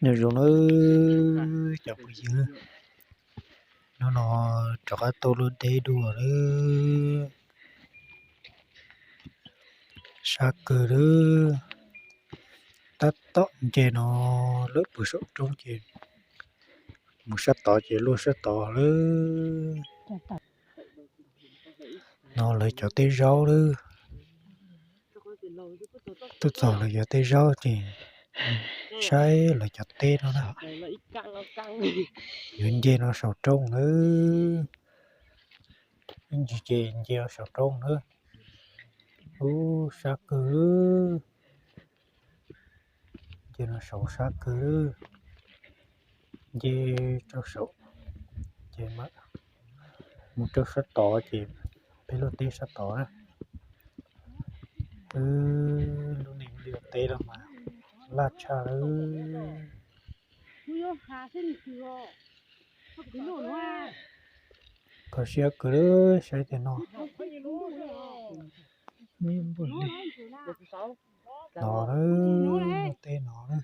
Nyob zoo nawb cov phooj ywg, hnub no rov qab tuaj luaj teb dua lawm. Sab kawg lawm. Tab tom nce no lawm puag saum roob ces mus sab tod ces luaj sab tod lawm. No lawv cov teb zaub lawm. Tuaj txog lawv cov teb zaub ces saib lawv cov teb no na. Yuav nce no saum roob lawm. Ib ntsis ces nce no saum roob lawm. Ub, sab kawg. Nce no saum sab kawg. Nce rau saum ces mam mus rau sab tod ces peb luaj teb sab tod na. Lub neej liaj teb los mas laj tshaj lawm. Kho siab kawg lawm saib tej no. No lawm, tej no lawm.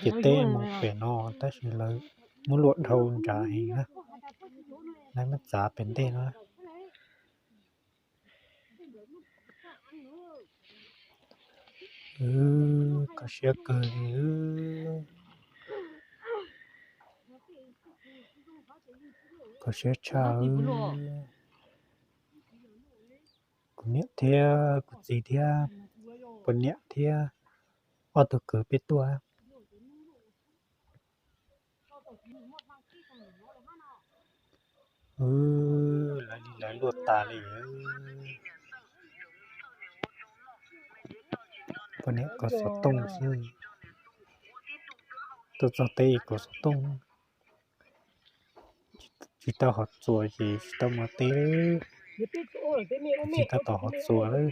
Ces teb mus pem no tab sis lawv muab luam dhau nrad heev na. Lawv muab txav pem ntej no. Kho siab kawg li. Kho siab tshaj. Kuv niam thiab kuv txiv thiab poj niam thiab ob tug kwv peb tuaj. Lawv li lawv luaj tas li. Poj niam kov xov tooj xwb. Tuaj txog teb kov xov tooj. Tsis tau hov txuas ces tsis tau mus teb. Tsis tau tom hov txuas lawm,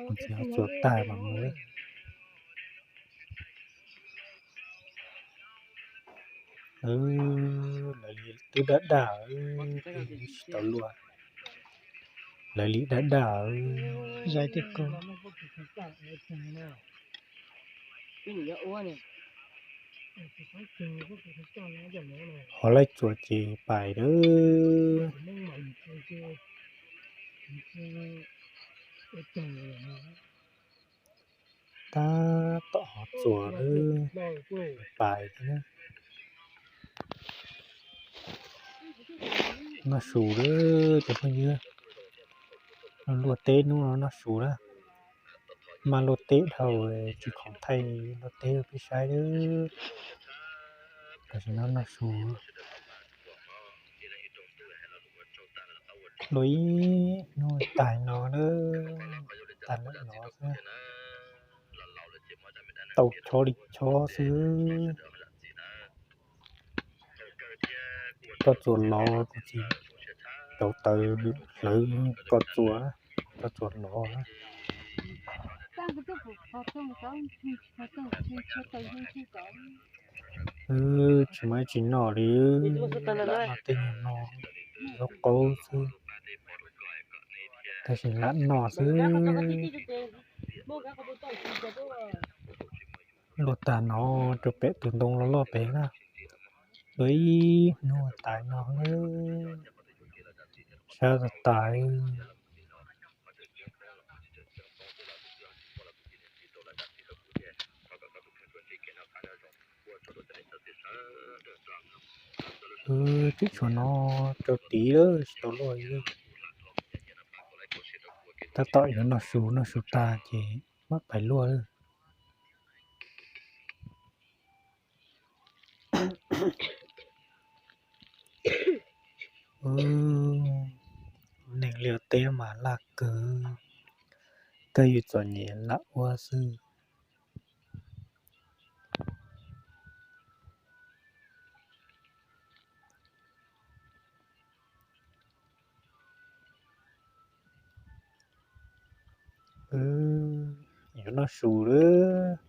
mus txiav hov txuas tag mam mus. Lawv li twb daj daj, tsis tau luaj. Lawv li daj daj. Hov laij txuas ces pais lawm. Tab tom hov txuas lawm, pais thiab. Noj su lawm cov phooj ywg. Luaj teb hnub no noj su na. Maj luaj teb dhau, tsis khoom thaij luaj teb rau peb saib lawm. Tam sim no noj su. Luaj ib hnub tas no na, tas lawm no xwb. Tau chob li chob xwb. Koj txuas lov, kuv txiv rauv taws hlawv koj txuas, koj txuas lov. Wb tsis muaj dab tsi noj li, lam noj tej nyuag no, zaub qaub xwb, tab sis lam noj xwb. Luaj tag no rau pem tus ntoo loj loj pem na. Luaj ib hnub tas no, sab tas tas. Wb tseem tshuav no rau tid lawm tsis tau luaj li. Tab tom yuav noj su, noj su tag ces mam pais luaj lawm. Neeg liaj teb mas laj kawg, kawg yus txom nyem lam ua xwb. Yuav noj su lawm.